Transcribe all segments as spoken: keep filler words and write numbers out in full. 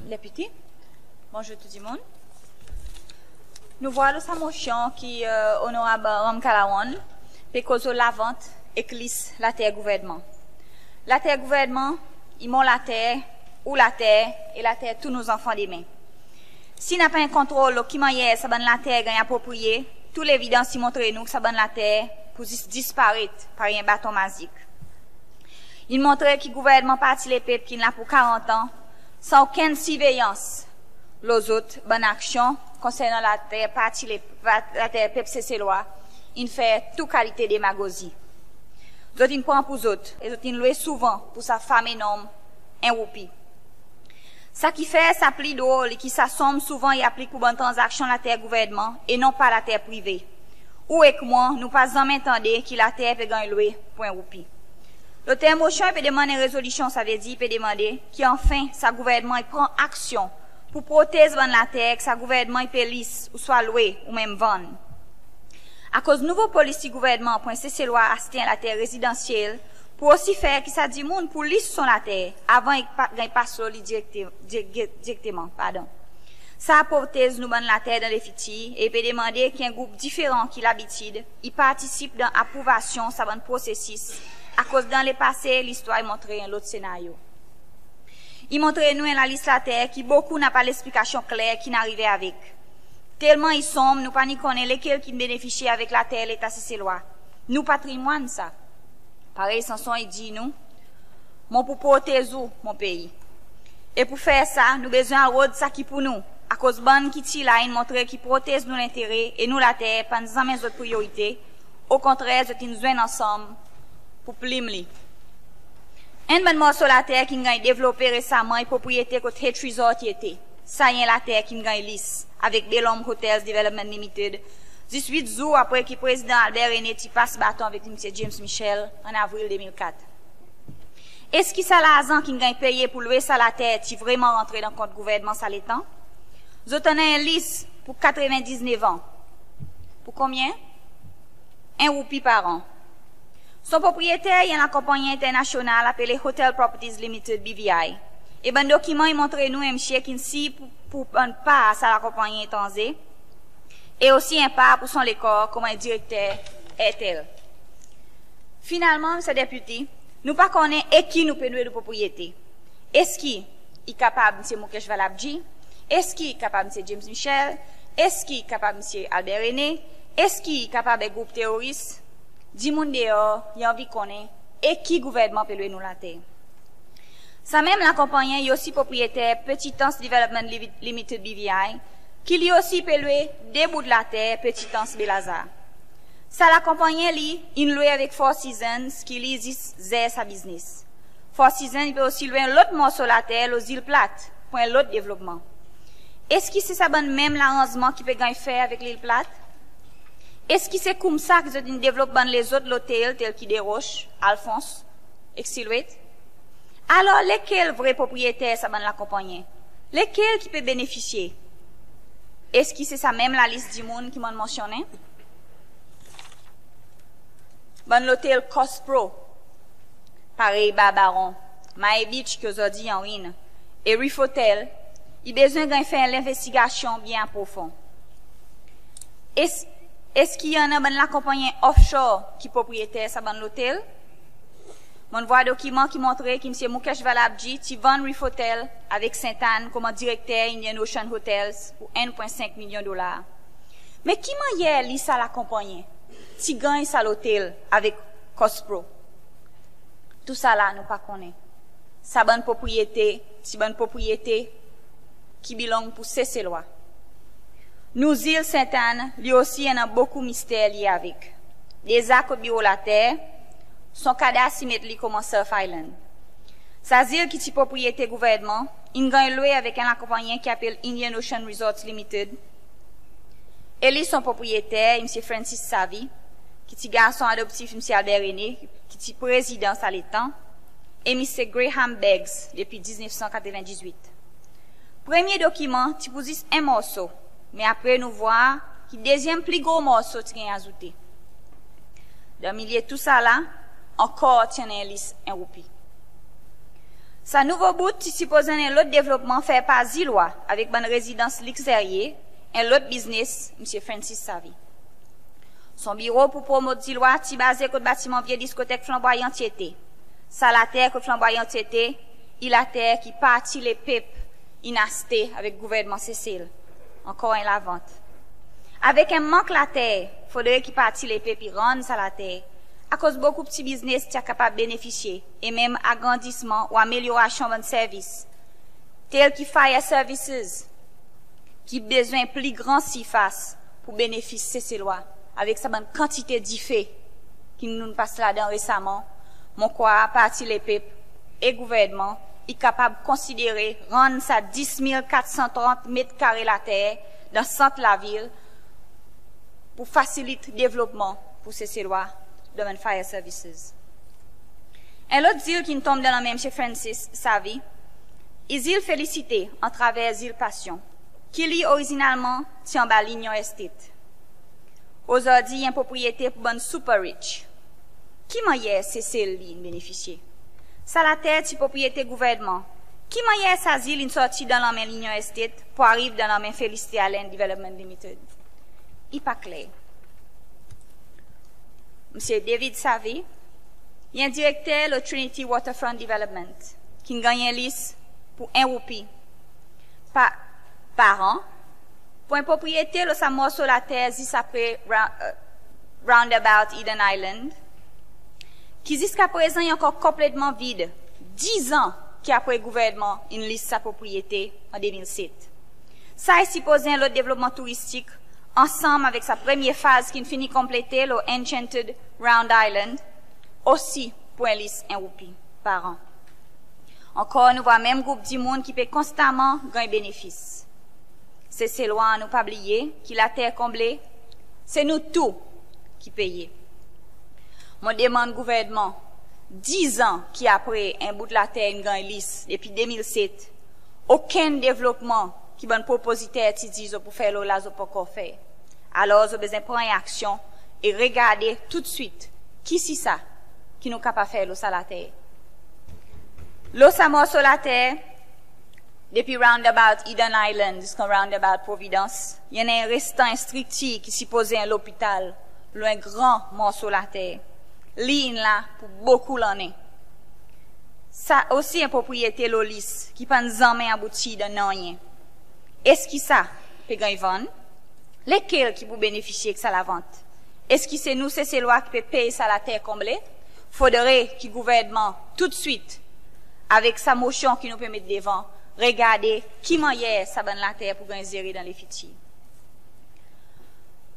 Deputy. Bonzour tou dimoun. Nou vwar lo sa Mosyon ki Onorab Ramkalawan pe koz lo lavant ek lis later Gouvernman. Later Gouvernman i mon later, ou later, e later tou nou zanfan demen. Si napa en kontrol lo ki mannyer sa bann later i ganny apropriye, tou levidans i montre nou ki sa bann later pou zis disparet parey en baton mazik. In montre ki Gouvernman Parti Lepep ki'n la pour karant an san okenn sirveyans lo zot bann aksyon konsernan later Parti Lep-, later pep Seselwa, in fer tou kalite demagozi. Zot in pran pour zot e zot in lwe souvan pour sa fame nonm en roupi. Sa ki fer sa pli drol i ki sa sonm souvan i aplik pour bann tranzaksyon later Gouvernman e non pa later prive. Ou ek mwan nou pa zanmen tande ki later pe ganny lwe pour en roupi. Loter Mosyon i pe demann en rezolisyon, savedir i pe demande ki anfen sa Gouvernman i pran aksyon pour protez bann later ki sa Gouvernman i pe lis ouswa lwe ou menm vann. Akoz nouvo polisi Gouvernman pour en Seselwa aste en later rezidansyel pou osi fer ki sa dimoun pou lis son later avan i pa-, ganny pas lo li direkte-, direkteman, pardon. Sa protez nou bann later dan lefitir e i pe demande ki en group diferan ki labitid i partisip dan aprouvasyon sa bann prosesis, akoz dan lepase listwar i montre en lot senaryo. I montre nou en lalis later ki bokou napa leksplikasyon kler ki'n arive avek. Telman i sonm, nou pa ni konnen lekel ki'n benefisye avek later Leta Seselwa. Nou patrimwann sa. Parey sanson i dir nou, mon pou protez ou, mon pei. E pour fer sa, nou bezwen al rod sa ki pour nou, akoz bann ki ti la in montre ki protez nou lentere e nou later pa'n zanmen zot priyorite, okontrer zot in zwenn ansanm pour plim li. Enn bann morso later ki'n ganny devlope resaman i propriyete kot H Resort i ete. Sa i en later ki'n ganny lis avek Belhomme Hotels Development Limited, zis wit zour apre ki Prezidan Albert René ti pas baton avek Msye James Michel an Avril de mil kat. Eski sa larzan ki'n ganny peye pour lwe sa later ti vreman rantre dan kont Gouvernman sa letan? Zot annan en lis pour katreven diznef an. Pour konbyen? En roupi par an. Son propriyeter i en lakonpannyen enternasyonal apele Hotel Properties Limited, B V I. E bann dokiman i montre nou en msye ki'n sir pour, pour bann par sa lakonpannyen etranze, e osi en par pour son lekor konman en direkter Airtel. Finalman, Msye Deputy, nou pa konnen e ki nou pe lwe nou propriyete. Eski i kapab Msye Mukesh Valabhji? Eski i kapab Msye James Michel? Eski i kapab Msye Albert René? Eski i kapab en group teroris? Dimoun deor i anvi konnen e ki Gouvernman pe lwe nou later. Sa menm lakonpannyen i osi propriyeter Petite Anse Development Limi-, Limited, B V I, ki li osi pe lwe de bout later Petite Anse Baie Lazare. Sa lakonpannyen li in lwe avek Four Seasons ki li zis zer sa biznes. Four Seasons i pe osi lwe en lot morso later lo Zil Plat pour en lot devlopman. Eski se sa bann menm laranzman ki pe ganny fer avek Lil Plat? Eski se koumsa ki zot in devlop bann lezot lotel tel ki Desroches, Alphonse ek Silhouette? Alor lekel vre propriyeter sa bann lakonpannyen? Lekel ki pe benefisye? Eski se sa menm lalis dimoun ki mon'n mansyonnen? Bann lotel COSPRO, parey Barbarons, Mahe Beach ki ozordi i an ruin, e Reef Hotel, i bezwen ganny fer en lenvestigasyon byen aprofon. Es-, eski i annan bann lakonpannyen offshore ki propriyeter sa bann lotel? Mon'n vwar dokiman ki montre ki Msye Mukesh Valabhji ti vann Reef Hotel avek Sainte Anne konman direkter Indian Ocean Hotels pour en pwen senk milyon dolar. Me ki mannyer li sa lakonpannyen ti ganny sa lotel avek COSPRO? Tousala nou pa konnen. Sa bann propriyete, ti bann propriyete ki belong pour Seselwa. Nou zil Sainte Anne, li osi i annan bokou mister lye avek. Deza kot biro later, son kadas i met li konman Surf Island. Sa zil ki ti propriyete Gouvernman, in ganny lwe avek en lakonpannyen ki apel Indian Ocean Resorts Limited. E li son propriyeter, Msye Francis Savy, ki ti garson adoptif Msye Albert René, ki ti Prezidan sa letan, e Msye Graham Beggs depi diznef san katreven dizwit. Premye dokiman ti pour zis en morso, me apre nou vwar ki dezyenm pli gro morso ti ganny azoute. Dan milye tousala, ankor ti annan en lis en roupi. Sa nouvo bout ti sipoze annan en lot devlopman fer par Zilwa avek bann rezidans likzerye, en lot biznes Msye Francis Savy. Son biro pour promot Zilwa ti baze kot batiman vye diskotek Flanbwayan ti ete. Sa later kot Flanbwayan ti ete, i later ki Parti Lepep in aste avek gouvernman Sesel, ankor en lavant. Avek en mank later, fodre ki Parti Lepep i rann sa later, akoz bokou pti biznes ti a kapab benefisye, e menm agrandisman ou amelyorasyon bann servis, tel ki fire services, ki bezwen pli gran sirfas pour benefis Seselwa, avek sa bann kantite dife ki nou'n pas ladan resaman, mon krwar Parti Lepep e gouvernman i kapab konsidere rann sa dis mil kat san trant met kare later dan sant lavil pour fasilit devlopman pour Seselwa dan bann fire services. En lot zil ki'n tonm dan lanmen Msye Francis Savy, i zil Felisite atraver zil Pasyon, ki li orizinalman ti anba L'Union Estate. Ozordi i en propriyete pour bann super rich. Ki mannyer Sesel li in benefisye? Sa later ti propriyete gouvernman. Ki mannyer sa zil in sorti dan lanmen L'Union Estate pour ariv dan lanmen Felisite Island Development Limited? I pa kler. Msye David Savy, i en direkter lo Trinity Waterfront Development, ki'n ganny en lease pour en roupi par, par an, pour en propriyete lo sa morso later zis apre ra-, e, roundabout Eden Island, ki ziska prezan i ankor konpletman vid, diz an ki apre gouvernman in lease sa propriyete an de mil set. Sa i sipoze en lot devlopman touristik, ansanm avek sa premye faz ki'n fini konplete lo Enchanted Round Island, osi pour en lease en roupi par an. Ankor nou vwar menm group dimoun ki pe konstaman ganny benefis. Seselwa, annou pa bliye ki later konble, se nou tou ki peye. Mon demann gouvernman, diz an ki apre en bout later in ganny lease depi de mil set, okenn devlopman ki bann propoziter ti dir zot pour fer lo la, zot pa ankor fer. Alor zot bezwen pran en aksyon e regarde toudswit kisisa ki nou kapab fer lo sa later. Lo sa morso later, depi roundabout Eden Island ziska roundabout Providence, i annan en restan en striktir ki sipoze en lopital lo en gran morso later. Li in la pour bokou lannen. Sa osi en propriyete lo lease ki pa'n zanmen abouti dan nanryen. Eski sa pe ganny vann? Lekel ki pou benefisye ek sa lavant? Eski se nou Seselwa ki pe pey sa later konble? Fodre ki gouvernman toudswit, avek sa mosyon ki nou pe met devan, regarde ki mannyer sa bann later pou ganny zere dan lefitir.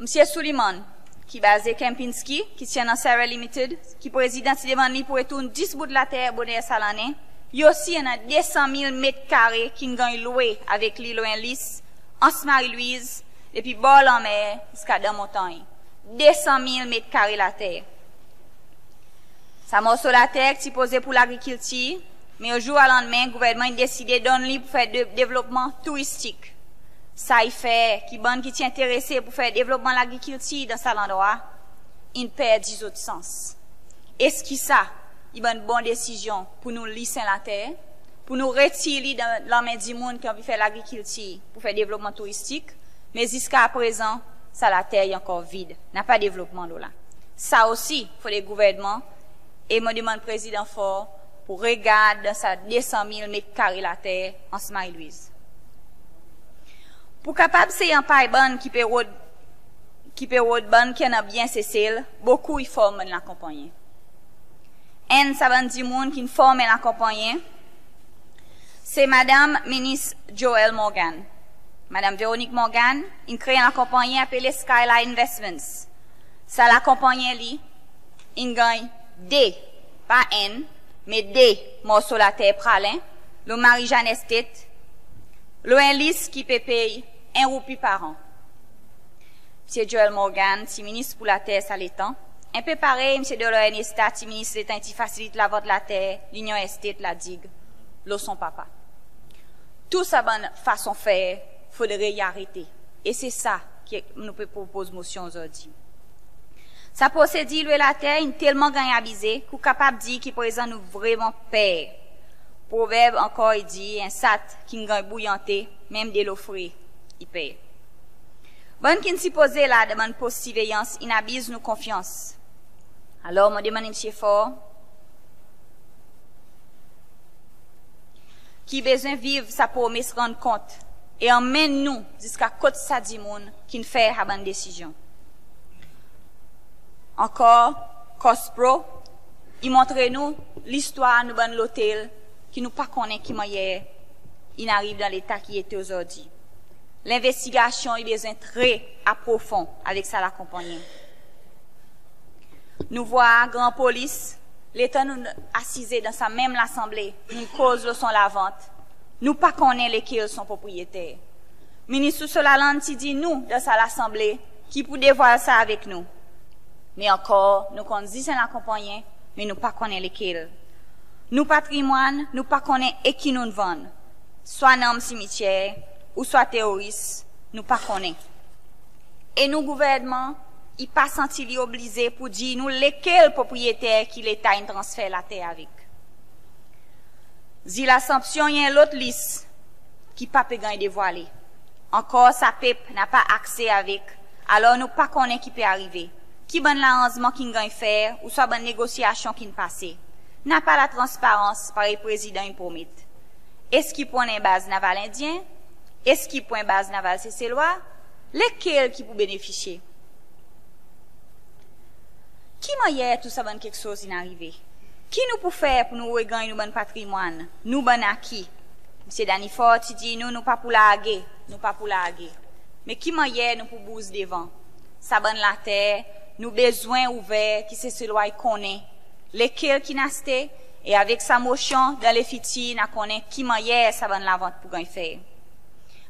Msye Suleiman, ki baze Kempinski, ki ti annan Sarah Limited, ki prezidan ti demann li pour retourn dis bout later boner sa lannen, i osi annan de san mil met kare ki'n ganny lwe avek li lo en lease Anse Marie-Louise, depi bor lanmer ziska dan montanny. De san mil met kare later. Sa morso later ki ti sipoze pour lagrikiltir, me o zour a landmen gouvernman in deside donn li pour fer de-, devlopman touristik. Sa i fer ki bann ki ti enterese pour fer devlopman lagrikiltir dan sa landrwa in perdi zot sans. Eski sa i bann bon desizyon pour nou lease en later, pour nou retir li dan lanmen dimoun ki anvi fer lagrikiltir pour fer devlopman touristik, me ziska prezan sa later i ankor vid, napa devlopman lo la? Sa osi fodre gouvernman, e mon demann Prezidan Faure pour regard dan sa de san mil met kare later Anse Marie-Louise. Pour kapab sey anpay bann ki pe rod, ki pe rod bann ki annan byen Sesel, bokou i form bann lakonpannyen. Enn sa bann dimoun ki'n form en lakonpannyen, se Madanm Minis Joelle Morgan. Madanm Véronique Morgan in kree en lakonpannyen apele Skyline Investments. Sa lakonpannyen li in ganny de, pa enn, me de morso later Praslin, lo Marie-Jeanne Estate, lo en lease ki pe pey en roupi par an. Msye Joelle Morgan ti Minis pour Later sa letan, en pe parey Msye Delors Ernesta ti Minis letan i ti fasilit lavant later L'Union Estate La Digue lo son papa. Tou sa bann fason fer fodre i arete, e se sa ki nou pe propoz mosyon ozordi. Sa prosedir lwe later in telman ganny abize ki ou kapab dir ki prezan nou vreman per Proverb ankor i dir, en sat ki'n ganny bouyante, menm delo fre i per. Bann ki'n sipoze la dan bann pos sirveyans in abiz nou konfyans. Alor mon demann Msye Faure ki i bezwen viv sa promes rann kont e anmenn nou ziska kot sa dimoun ki'n fer sa bann desizyon. Ankor, COSPROH i montre nou listwar nou bann lotel ki nou pa konnen ki mannyer in ariv dan leta ki i ete ozordi. Lenvestigasyon i bezwen tre aprofon avek sa lakonpannyen. Nou vwar Grand Police, letan nou'n asize dan sa menm Lasanble, nou'n koz lo son lavant, nou pa konnen lekel son propriyeter. Minis Russolaland ti dir nou dan sa Lasanble ki i pou devwal sa avek nou. Me ankor, nou konn zis en lakonpannyen, me nou pa konnen lekel. Nou patrimwann, nou pa konnen e ki nou'n vann. Swa nanm simityer, ouswa teroris, nou pa konnen. E nou gouvernman i pa santi li oblize pou dir nou lekel propriyeter ki leta in transfer later avek. Zil Assomption i en lot lis ki pa pe ganny devwale. Ankor sa pep napa akse avek, alor nou pa konnen ki pe arive. Ki bann laranzman ki'n ganny fer, ouswa bann negosyasyon ki'n pase. Napa latransparans parey Prezidan in promet. Eski pou annan en baz naval Endyen? Eski pou en baz naval Seselwa? Lekel ki pou benefisye? Ki mannyer tou sa bann keksoz in arive? Ki nou pou fer pou nou reganny nou bann patrimwann, nou bann aki? Msye Danny Faure ti dir nou, nou pa pou large, nou pa pou large. Me ki mannyer nou pou bouz devan? Sa bann later, nou bezwen ouver ki Seselwa i konnen lekel ki'n aste, e avek sa mosyon, dan lefitir, nou a konnen ki mannyer sa bann lavant pou ganny fer.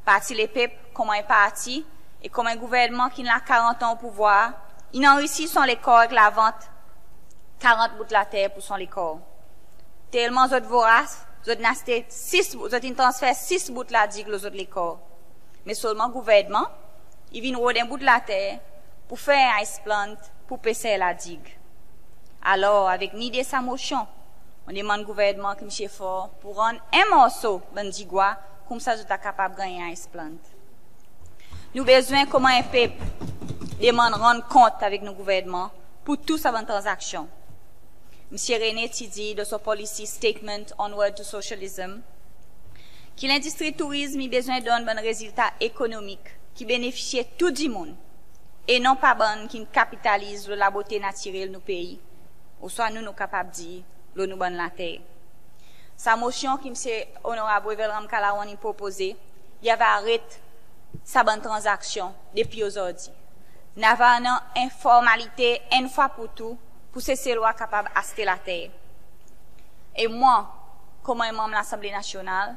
Parti Lepep, konman en parti, e konman en gouvernman ki'n la karant an o pouvwar, in anrisi son lekor ek lavant karant bout later pour son lekor. Telman zot voras, zot in aste sis, zot in transfer sis bout ladig lo zot lekor. Me selman gouvernman i vin rod en bout later pour fer en ice plant pour peser ladig. Alor, avek ni de sa mosyon, mon demann gouvernman ki Msye Faure pou rann en morso bann Digwa, koumsa zot a kapab ganny en ice plant. Nou bezwen konman en pep demann rann kont avek nou gouvernman pour tou sa bann tranzaksyon. Msye Rene ti dir dan son policy statement Onward to Socialism ki lendistri tourizm i bezwen donn bann rezilta ekonomik ki benefisye tou dimoun, e non pa bann ki'n kapitaliz lo labote natirel nou pei, ouswa nou, nou kapab dir, lo nou bann later. Sa mosyon ki Msye Onorab Wavel Ramkalawan in propoze, i ava aret sa bann tranzaksyon depi ozordi. Nou ava annan en formalite enn fwa pour tou pour Seselwa kapab aste later. E mwan, konman en manm Lasanble Nasyonal,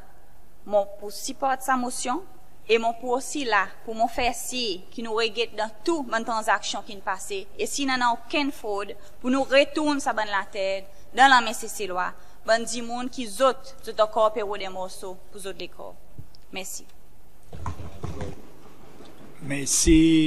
mon pou siport sa mosyon e mon pou osi la pour mon fer sir ki nou reget dan tou bann tranzaksyon ki'n pase, e si in annan okenn frod, pour nou retourn sa bann later dan lanmen Seselwa, bann dimoun ki zot, zot ankor pe rod en morso pour zot lekor. Mersi. Mersi.